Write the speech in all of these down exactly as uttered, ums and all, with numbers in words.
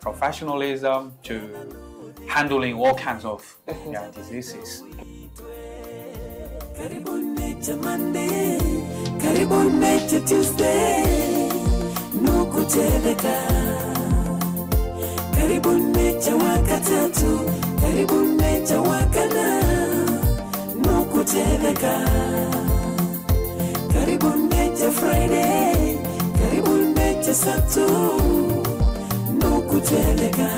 professionalism to handling all kinds of, yeah, diseases. Karibu Nature Monday, karibu Nature Tuesday, nukutetheka. Karibu Nature Wakatatu, karibu Nature Wakana, nukutetheka. Karibu Nature Friday, karibu Nature Saturday, nukutetheka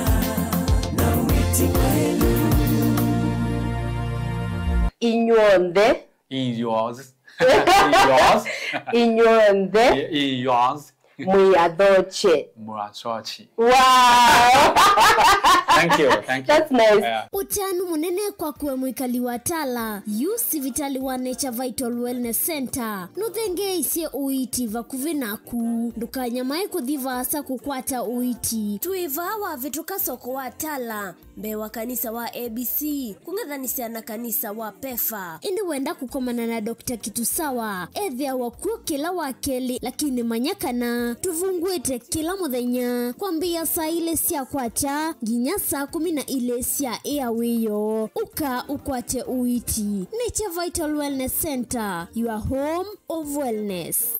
na wĩti mwaĩlu. Inyw'onthe. In yours. In yours. Inyw'onthe. In yours. Mwĩ athokye. Murachochi. Wow. Thank you. Thank you. That's nice. Yeah. Ũtanu mũnene kwaku we mwĩkali wa Tala, yu sivitali wa Nature Vital Wellness Center nũthengeeisye ũiiti vakuvĩ naku. Ndũkanyamae kũthi vaasa kũkwata ũiiti. Twĩ vaa wavĩtũka soko wa Tala, mbee wa kanisa wa A B C, kũng'ethanĩsya na kanisa wa PEFA. Ĩndĩ wenda kũkomana na Doctor Kitusawa, ethĩawa kw'o kĩla wa kelĩ, lakini manya kana tũvungũĩte kĩla mũthenya kwambĩĩa saa ilĩ sya kwakya nginya saa kũmi na ilĩ sya ĩa wĩoo. Ũka ũkwate ũiiti. Nature Vital Wellness Center, your home of wellness.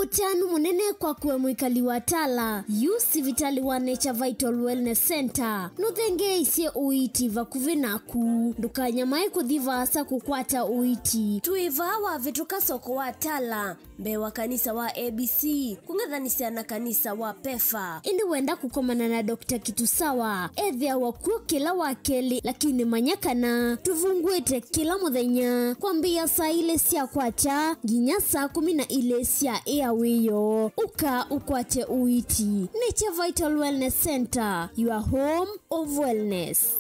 Ũkyanu mũnene kwaku we mwĩkali wa Tala. Yu sivitalĩ wa Nature Vital Wellness Center nũthengeeisye ũiiti vakuvĩ naku. Ndũkanyamae kũthi vaasa kũkwata ũiiti. Twĩ vaa wavĩtũka soko wa Tala, mbee wa kanisa wa A B C, kũng'ethanĩsya na kanisa wa PEFA. Ĩndĩ wenda kũkomana na Doctor Kitusawa, ethĩawa kw'o kĩla wa kelĩ, lakini manya kana tũvungũĩte kĩla mũthenya kwambĩĩa saa ilĩ sya kwakya nginya saa kũmi na ilĩ sya ĩa wĩoo. Ũka ũkwate ũiiti. Nature Vital Wellness Center, your home of wellness.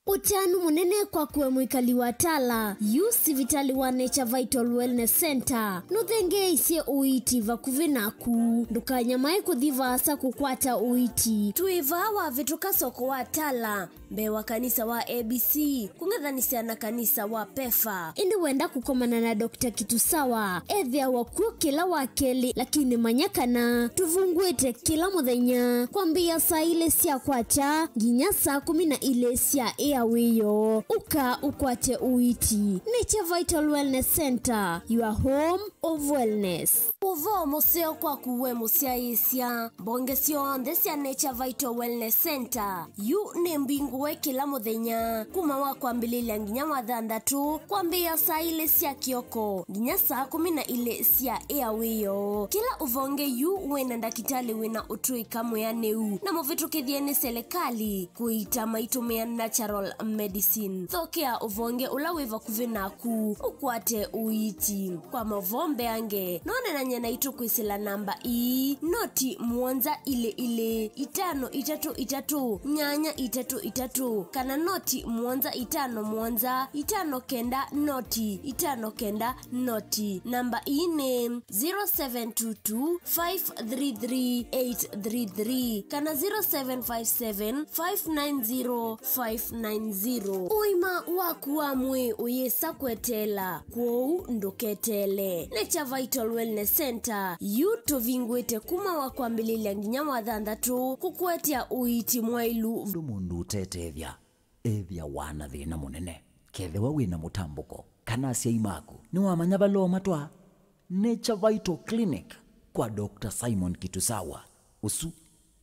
Ũtanu mũnene kwaku we mwĩkali wa Tala, yu sivitali wa Nature Vital Wellness Center nũthengeeisye ũiiti vakuvĩ naku. Ndũkanyamae kũthi vaasa kũkwata ũiiti. Twĩ vaa wavĩtũka soko wa Tala, mbee wa kanisa wa A B C, kũng'ethanĩsya na kanisa wa PEFA. Ĩndĩ wenda kũkomana na Doctor Kitusawa, ethĩawa kw'o kĩla wa kelĩ, lakini manya kana tũvungũĩte kĩla mũthenya kwambĩĩa saa ilĩ sya kwakya nginya saa kũmi na ilĩ sya ĩa wĩoo. Ũka ũkwate ũiiti. Nature Vital Wellness Center, your home of wellness. Ũvoo mũseo kwaku we mũsyaĩĩsya. Mbonge syonthe sya Nature Vital Wellness Center yu nĩ mbingũe kĩla mũthenya, kuma wa kwambĩlĩlya nginya wa thanthatũ, kwambĩĩa saa ilĩ sya kĩoko nginya saa kũmi na ilĩ sya ĩa wĩoo. Kĩla ũvonge yu wĩ na ndakĩtalĩ wĩ na ũtũĩka mwĩanĩu na mũvĩtũkĩthye nĩ selekalĩ kũiita maitũmĩa natural medicine. Thokea ũvonge ũla wĩ vakuvĩ naku ũkwate ũiiti. Kwa mavoo mbeange, no ũneenany'e naitũ kwĩsĩla namba ii, noti mũonza ilĩ ilĩ, itano itatũ itatũ, nyanya itatũ itatũ, kana noti mũonza itano mũonza, itano kenda noti, itano kenda noti. Namba ii nĩ zero seven two two, five three three, eight three three kana zero seven five seven, five nine zero, five nine zero. Ũima waku wa mwĩĩ ũyĩsa kweteela, kwoou ndũketeele. Nature Vital Wellness Center yu tũvingũĩte kuma wa kwambĩlĩlya nginya wa thanthatũ kũkũetea ũiiti mwaĩlu. Ũndũ mũndũ ũtetethya ethĩawa na thĩna mũnene. Kethĩwa wĩ na mũtambũko kana asyai maku nĩwamanya vala ũmatwaa, Nature Vital Clinic kwa Doctor Simon Kitusawa. Ũsu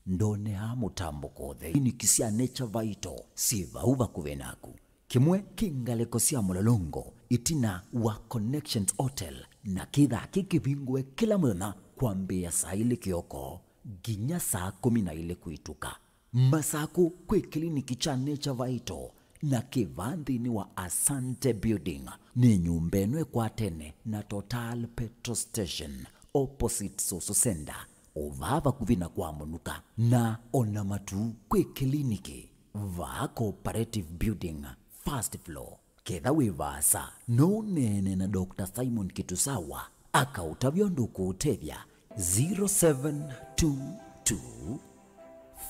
ndoneaa mũtambũko ũthei. Kliniki sya Nature Vital syĩ vau vakuvĩ naku. Kĩmwe kĩ ngalĩko sya Mũlolongo, ĩtina wa Connections Hotel, na kĩthaa kĩ kĩvingũe kĩla mũthenya kwambĩĩa saa ilĩ kĩoko nginya saa kũmi na ilĩ kwĩtũka. Masakũ kwĩ kĩliniki kya Nature Vital na kĩ vaa nthĩnĩ wa Asante Building. Nĩ nyũmba ĩno ĩkwatene na Total Petrol Station, opposite Soso Center, o vaa vakuvĩ na kwa mũnuka. Na ona matu kwĩ kĩliniki vaa Cooperative Building, first floor. Ketha wĩ vaasa, no ũneene na Doctor Simon Kitusawa, akaũtavya ũndũ ũkũũtethya. Zero seven two two,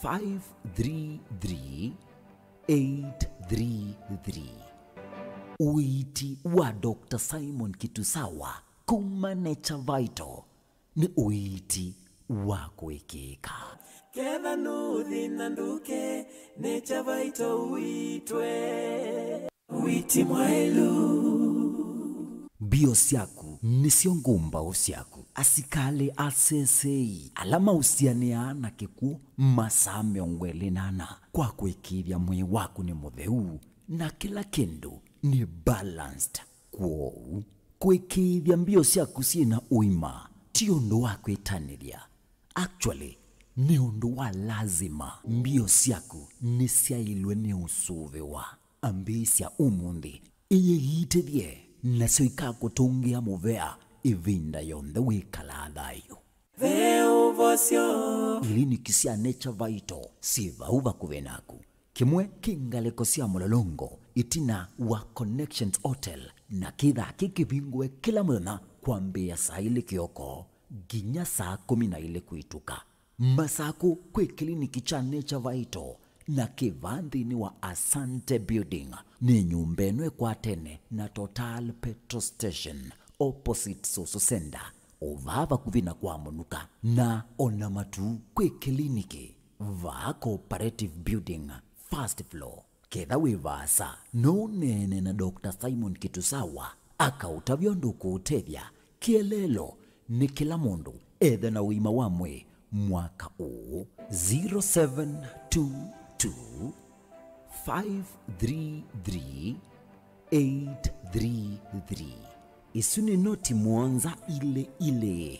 five three three, eight three three. Ũiiti wa Doctor Simon Kitusawa kuma Nature Vital nĩ ũiiti wa kũĩkĩĩka. Ketha nũthĩna ndũke, Nature Vital ũitwe. Ũiiti mwaĩlu. Mbio syaku nĩsyo ngũmbaũ syaku. Asikalĩ asesei ala maũsianĩaa na kĩkw'ũ masaa mĩongo ĩlĩ na ana kwa kũĩkĩĩthya mwĩĩ waku nĩ mũtheu na kĩla kĩndũ nĩ balanced. Kwoou, kũĩkĩĩthya mbio syaku syĩ na ũima ti ũndũ wa kwĩtanĩthya. Actually, nĩ ũndũ wa lazima. Mbio syaku nĩsyaĩlwe nĩ ũsũvĩwa. Ambĩĩsya ũmũnthĩ, ĩyĩitĩthye, nasyo ikakũtũngĩa mũvea ĩvinda yonthe wĩkalaa thayũ. Ve ũvosyo. Iliniki sya Nature Vital syĩ vau vakuvĩ naku. Kĩmwe kĩ ngalĩko sya Mũlolongo, ĩtina wa Connections Hotel, na kĩthaa kĩ kĩvingũe kĩla mũthenya kwambĩĩa saa ilĩ kĩoko nginya saa kũmi na ilĩ kwĩtũka. Masakũ kwĩ kĩliniki kya Nature Vital na kĩ vaa nthĩnĩ wa Asante Building. Nĩ nyũmba ĩno ĩkwatene na Total Petrol Station, opposite Soso Center, o vaa vakuvĩ na kwa mũnuka. Na ona matu kwĩ kĩliniki vaa Cooperative Building, first floor. Ketha wĩ vaasa, no ũneene na Doctor Simon Kitusawa, akaũtavya ũndũ ũkũũtethya. Kĩeleelo nĩ kĩla mũndũ ethe na ũima wa mwĩĩ mwaka ũũ. Zero seven two two, five three three, eight three three. Isu nĩ noti mũonza ilĩ ilĩ,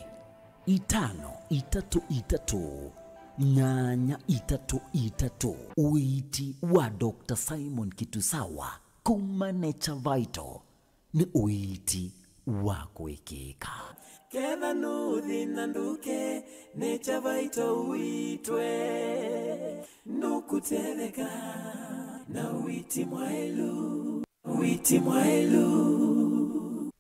itano itatũ itatũ, nyanya itatũ itatũ. Ũiiti wa Doctor Simon Kitusawa kuma Nature Vital nĩ ũiiti wa kũĩkĩĩka. Ketha nũthĩna ndũke, Nature Vital ũitwe, nũkũtetheka. Na witi mwaĩlu, witi mwaĩlu.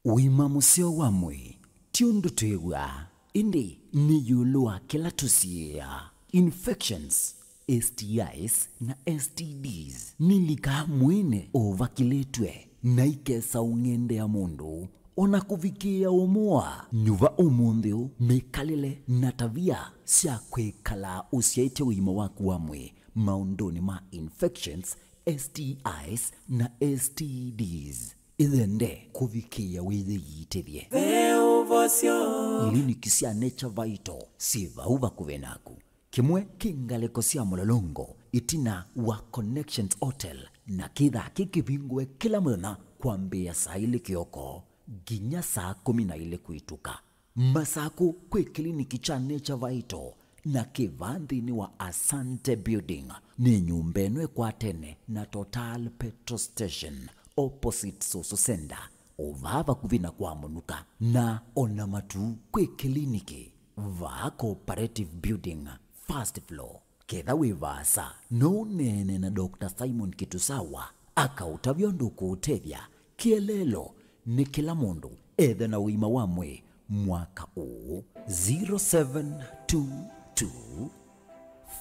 Ũima mũseo wa mwĩĩ ti ũndũ twĩw'aa, ĩndĩ nĩ ĩũlũ wa kĩla tũsiĩĩaa. Infections, S T Is na S T Ds nilikaa mwĩĩnĩ ũvakĩlĩtw'e na ikesa ũng'endea mũndũ o na kũvikĩĩa ũmũa. Nyuva ũmũnthĩ ũũ mĩkalĩle na tavia sya kwĩkalaa ũsyaĩtye ũima waku wa mwĩĩ maũndũnĩ ma infections, S T Is na S T Ds. Ĩthende kũvikĩĩa wĩyĩitĩthye. Ve ũvosyo. Iliniki sya Nature Vital syĩ vau vakuvĩ naku. Kĩmwe kĩ ngalĩko sya Mũlolongo, ĩtina wa Connections Hotel, na kĩthaa kĩkĩvingũe kĩla mũthenya kwambĩĩa saa ilĩ kĩoko nginya saa kũmi na ilĩ kwĩtũka. Masakũ kwĩ kĩliniki kya Nature Vital na kĩ vaa nthĩnĩ wa Asante Building. Nĩ nyũmba ĩno ĩkwatene na Total Petrol Station, opposite Soso Center, o vaa vakuvĩ na kwa Mũnuka. Na o na matu kwĩ kĩliniki vaa Cooperative Building, first floor. Ketha wĩ vaasa, no ũneene na Doctor Simon Kitusawa, akaũtavya ũndũ ũkũũtethya. Kĩeleelo nĩ kĩla mũndũ ethe na ũima wa mwĩĩ mwaka ũũ. Zero seven two two,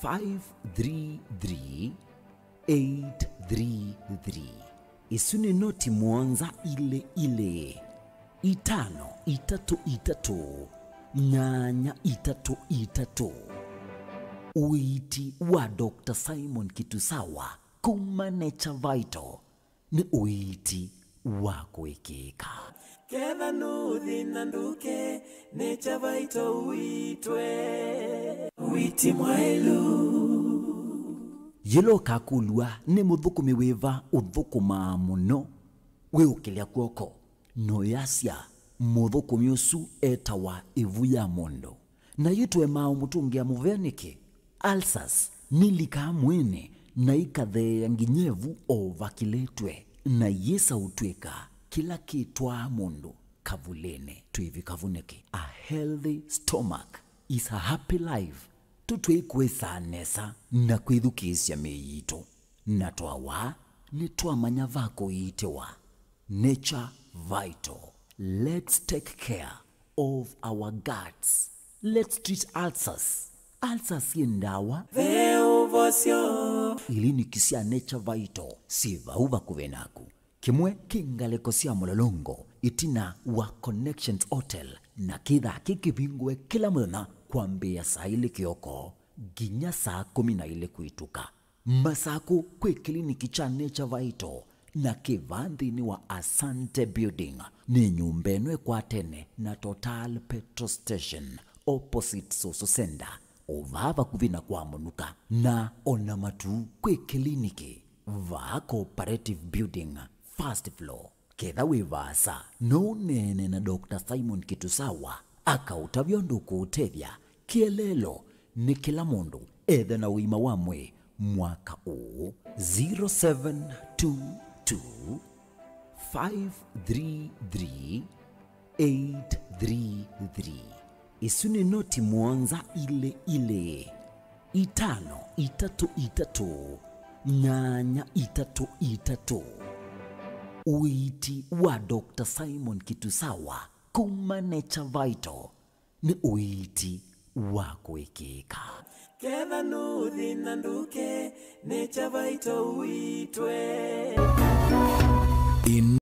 five three three, eight three three. Isu nĩ noti mũonza ilĩ ilĩ, itano itatũ itatũ, nyanya itatũ itatũ. Ũiiti wa Doctor Simon Kitusawa kuma Nature Vital nĩ ũiiti wa kũĩkĩĩka. Ketha nũthi na ndũke, Nature Vital ũitwe. Witi mwaĩlu. Yĩla ũkakũlw'a nĩ mũthũkũmi wĩva ũthũkũmaa mũno, wĩũkĩlya kw'oko, na ũyasya, mũthũkũmi ũsu etawa ĩvu ya mũndũ. Na yu tũemaa ũmũtũngĩa mũvea nĩkĩ? Ulcers nilikaa mwĩĩnĩ na ikatheea nginya ĩvu o vakĩlĩtw'e, na iyĩsa ũtw'ĩka kĩla kĩtwaa mũndũ kavulĩnĩ. Twĩvika vu nĩkĩ? A healthy stomach is a happy life. Tũtwĩkũĩsaa nesa na kwĩthukĩĩsya mĩĩ yitũ, na twawaa nĩtwamanya va kũiitĩwa. Nature Vital. Let's take care of our guts. Let's treat ulcers. Ulcers syĩ ndawa. Ve ũvosyo. Iliniki sya Nature Vital syĩ vau vakuvĩ naku. Kĩmwe kĩ ngalĩko sya Mũlolongo, ĩtina wa Connections Hotel, na kĩthaa kĩkĩvingũe kĩla mũthenya kwambĩĩa saa ilĩ kĩoko nginya saa kũmi na ilĩ kwĩtũka. Masakũ kwĩ kĩliniki kya Nature Vital na kĩ vaa nthĩnĩ wa Asante Building. Nĩ nyũmba ĩno ĩkwatene na Total Petrol Station, opposite Soso Center, o vaa vakuvĩ na kwa Mũnuka. Na o na matu kwĩ kĩliniki vaa Cooperative Building, first floor. Ketha wĩ vaasa, no ũneene na Doctor Simon Kitusawa, akaũtavya ũndũ ũkũũtethya. Kĩeleelo nĩ kĩla mũndũ ethe na ũima wa mwĩĩ mwaka ũũ. Zero seven two two, five three three, eight three three. Isu nĩ noti mũonza ilĩ ilĩ, itano itatũ itatũ, nyanya itatũ itatũ. Ũiiti wa Doctor Simon Kitusawa kuma Nature Vital nĩ ũiiti wa kũĩkĩĩka. Ketha nũthi na ndũke, Nature Vital ũitwe.